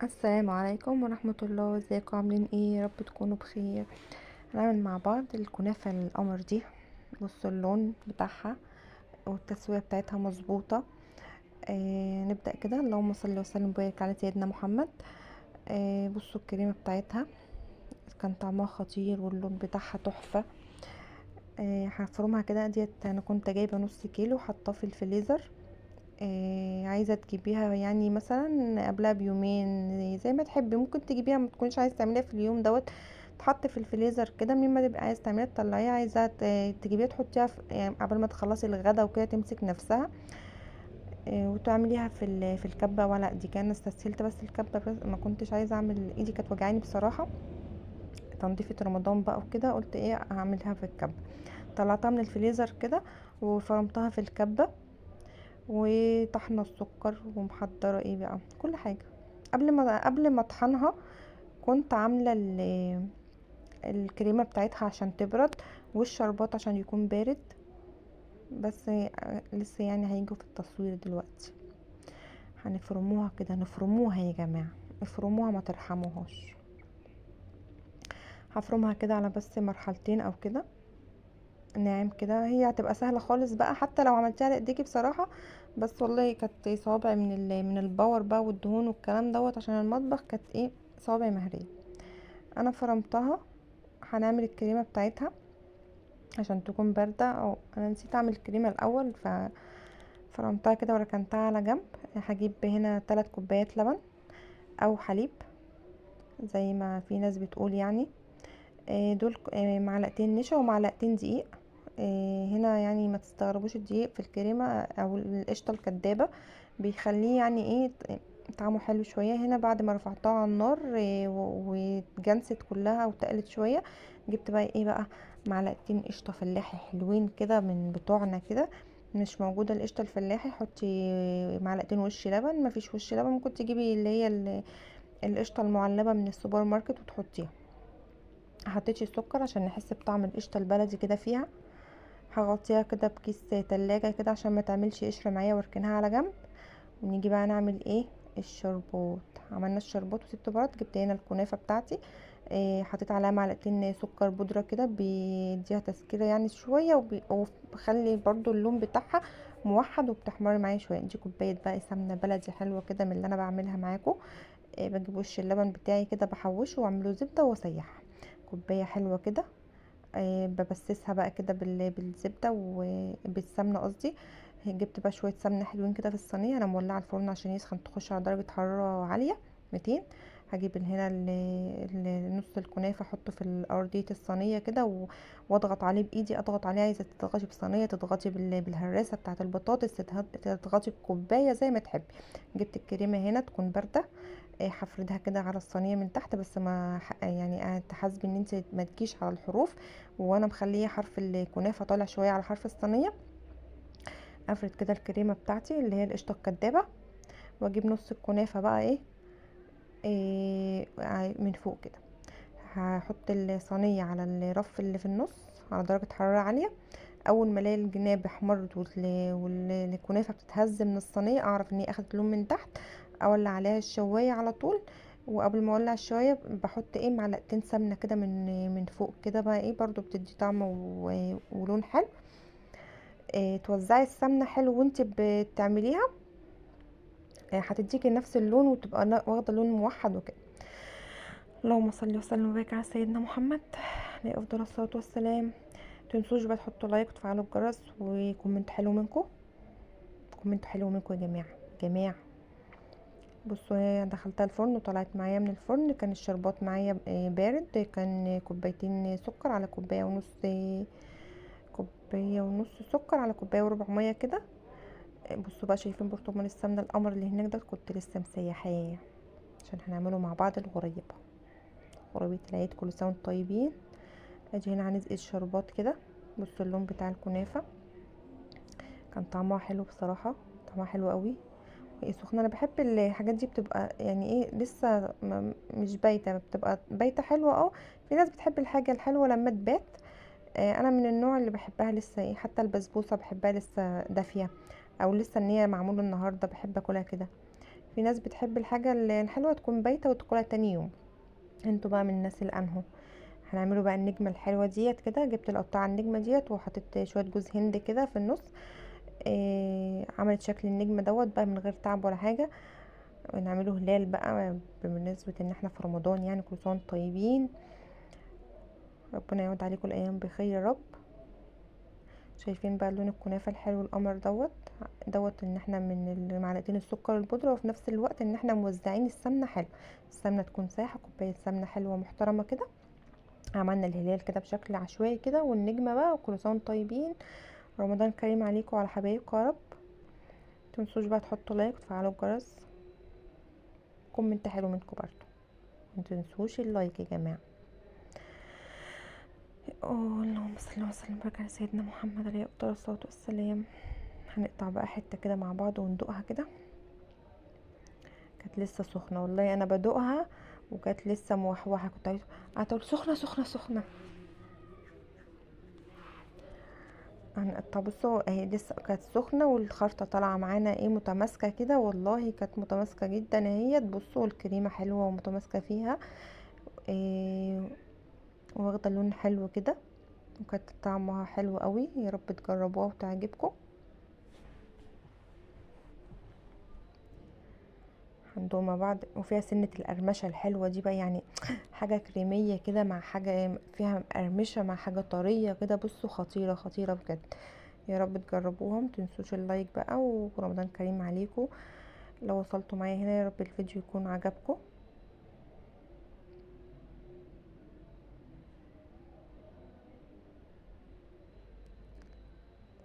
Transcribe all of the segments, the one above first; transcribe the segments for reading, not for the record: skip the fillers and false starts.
السلام عليكم ورحمة الله. ازيكم عاملين ايه؟ يا رب تكونوا بخير. هنعمل مع بعض الكنافة القمر دي. بصوا اللون بتاعها والتسوية بتاعتها مظبوطة. نبدأ كده. اللهم صل وسلم وبارك على سيدنا محمد. بصوا الكريمة بتاعتها كان طعمها خطير واللون بتاعها تحفة. هفرمها كده. ديت انا كنت جايبة نص كيلو حطاه في الفريزر. عايزة تجيبيها يعني مثلا قبلها بيومين زي ما تحبي، ممكن تجيبيها ما تكونش عايزة تعمليها في اليوم دوت، تحط في الفريزر كده. من ما تبقى عايزة تعمليها تطلعيها، عايزة تجيبيها تحطيها في يعني قبل ما تخلصي الغدا وكده تمسك نفسها. وتعمليها في الكبة. ولا دي كان استسهلت بس الكبة، بس ما كنتش عايزة اعمل ايدي كانت وجعاني بصراحة، تنظيفة رمضان بقى وكده، قلت ايه هعملها في الكبة. طلعتها من الفريزر كده وفرمتها في الكبة وطحنة السكر ومحضرة ايه بقى كل حاجة. قبل ما اطحنها كنت عاملة الكريمة بتاعتها عشان تبرد والشربات عشان يكون بارد، بس لسه هيجوا في التصوير دلوقتي. هنفرموها كده، نفرموها يا جماعة، افرموها ما ترحموهاش. هفرمها كده على بس مرحلتين او كده ناعم كده، هي هتبقى سهلة خالص بقى حتى لو عملتيها على ايديكي بصراحة. بس والله كانت صوابعي من الباور بقى والدهون والكلام دوت عشان المطبخ، كانت ايه صوابعي مهرية. انا فرمتها. هنعمل الكريمة بتاعتها عشان تكون باردة، او انا نسيت اعمل الكريمة الاول فرمتها كده وركنتها على جنب. هجيب هنا 3 كوبايات لبن او حليب زي ما في ناس بتقول يعني. دول معلقتين نشا ومعلقتين دقيق. هنا ما تستغربوش الدقيق في الكريمة او القشطة الكدابة، بيخليه طعمه حلو شوية. هنا بعد ما رفعتها على النار، واتجنست كلها وتقلت شوية، جبت بقى ايه بقى معلقتين قشطة فلاحي حلوين كده من بتوعنا كده. مش موجودة القشطة الفلاحي حطي معلقتين وش لبن، مفيش وش لبن ممكن تجيبي اللي هي القشطة المعلبة من السوبر ماركت وتحطيها. حطيتش السكر عشان نحس بطعم القشطة البلدي كده فيها. هغطيها كده بكيس تلاجة كده عشان ما تعملش قشرة معايا، واركنها على جنب. ونيجي بقى نعمل ايه الشربات. عملنا الشربات وسبته برد. جبت هنا الكنافة بتاعتي، حطيت عليها معلقتين سكر بودرة كده بيديها تسكيرة شوية، وبخلي برضو اللون بتاعها موحد وبتحمر معايا شوية. دي كوباية بقى سمنة بلدي حلوة كده من اللي انا بعملها معاكم. بجيب وش اللبن بتاعي كده بحوشه واعمله زبدة واسيحها. كوباية حلوة كده، ببسسها بقى كده بالزبدة وبالسمنة قصدي. جبت بقى شوية سمنة حلوين كده في الصينية، انا مولعة الفرن عشان يسخن، تخش على درجة حرارة عالية 200. هجيب هنا نص الكنافة احطه في ارضية الصينية كده واضغط عليه بايدي، اضغط عليه. عايزة تضغطي بصينية، تضغطي بالهراسة بتاعة البطاطس، تضغطي بكوباية زي ما تحبي. جبت الكريمة هنا تكون باردة، هفردها كده على الصينية من تحت، بس ما تحاسبي ان انت ما تجيش على الحروف، وانا مخليه حرف الكنافة طالع شوية على حرف الصينية. افرد كده الكريمة بتاعتي اللي هي القشطة الكدابة، واجيب نص الكنافة بقى من فوق كده. هحط الصينية على الرف اللي في النص على درجة حرارة عالية. اول ما الاقي الجناب احمرت والكنافة بتتهز من الصينية، اعرف ان هي اخدت لون من تحت، اولع عليها الشواية على طول. وقبل ما اولع الشواية بحط معلقتين سمنة كده من فوق كده بقى برضو بتدي طعم ولون حلو. توزعي السمنة حلو وانت بتعمليها، هتديكي نفس اللون وتبقى واخدة لون موحد وكده. اللهم صل وسلم وبارك على سيدنا محمد عليه افضل الصلاة والسلام. متنسوش بقى تحطوا like وتفعلوا الجرس و comment حلو منكم، comment حلو منكم يا جماعة جماعة. بصوا هي دخلتها الفرن وطلعت معايا من الفرن، كان الشربات معايا بارد، كان كوبايتين سكر على كوباية ونص، كوباية ونص سكر على كوباية وربع مية كده. بصوا بقى شايفين برطمان السمنة القمر اللي هناك ده، كنت لسه مسيحاه عشان هنعمله مع بعض الغريبة، غريبة العيد. كل سنة وانتم طيبين. ادي هنا هنسقي الشربات كده. بصوا اللون بتاع الكنافة كان طعمها حلو بصراحة، طعمها حلو قوي وهي سخنة. انا بحب الحاجات دي بتبقى لسه مش بايتة، بتبقى بايتة حلوة. في ناس بتحب الحاجة الحلوة لما تبات، انا من النوع اللي بحبها لسه حتى البسبوسة بحبها لسه دافية او لسه ان هي معمولة النهاردة بحب اكلها كده. في ناس بتحب الحاجة الحلوة تكون بايته وتاكلها تاني يوم. انتوا بقى من الناس اللي انهو. هنعمله بقى النجمة الحلوة ديت كده. جبت القطاعه النجمة ديت وحطيت شوية جوز هند كده في النص، عملت شكل النجمة دوت بقى من غير تعب ولا حاجة. نعمله هلال بقى بمناسبة ان احنا في رمضان، يعني كل سنة وانتم طيبين، ربنا يعود عليكم الايام بخير يا رب. شايفين بقى لون الكنافه الحلو القمر دوت دوت، ان احنا من معلقتين السكر البودره، وفي نفس الوقت ان احنا موزعين السمنة حلو، السمنة تكون سايحه، كوباية سمنه حلوة محترمه كده. عملنا الهلال كده بشكل عشوائي كده، والنجمه بقى. وكل سنة وانتم طيبين، رمضان كريم عليكم وعلى حبايبكم يا رب. متنسوش بقى تحطوا like وتفعلوا الجرس، comment حلو منكم برضو، متنسوش ال like يا جماعة. اللهم صل وسلم وبارك على سيدنا محمد عليه افضل الصلاة والسلام. هنقطع بقى حتة كده مع بعض وندوقها كده. كانت لسه سخنة والله، انا بدوقها وكانت لسه موحوحه، كنت عايزه قعدت اقول سخنة سخنة سخنة. هنقطع، بصوا اهي لسه كانت سخنة، والخرطه طالعه معانا ايه متماسكة كده، والله كانت متماسكة جدا اهي. بصوا الكريمة حلوة ومتماسكه فيها، واخده لون حلو كده، وكانت طعمها حلو قوي. يا رب تجربوها وتعجبكم. هندوق مع بعض، وفيها سنة القرمشة الحلوة دي بقى، يعني حاجة كريمية كده مع حاجة فيها قرمشة مع حاجة طرية كده. بصوا خطيرة خطيرة بجد، يا رب تجربوها. متنسوش ال like بقى، ورمضان كريم عليكم. لو وصلتوا معايا هنا يا رب الفيديو يكون عجبكم.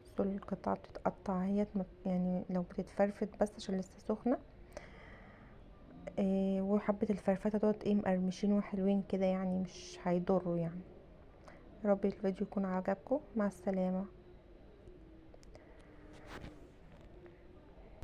بصوا القطعة بتتقطع اهيت، يعني لو بتتفرفت بس عشان لسه سخنة. وحبة الفرفته دوت مقرمشين وحلوين كده، يعني مش هيضروا يعني. يا رب الفيديو يكون عجبكم. مع السلامة.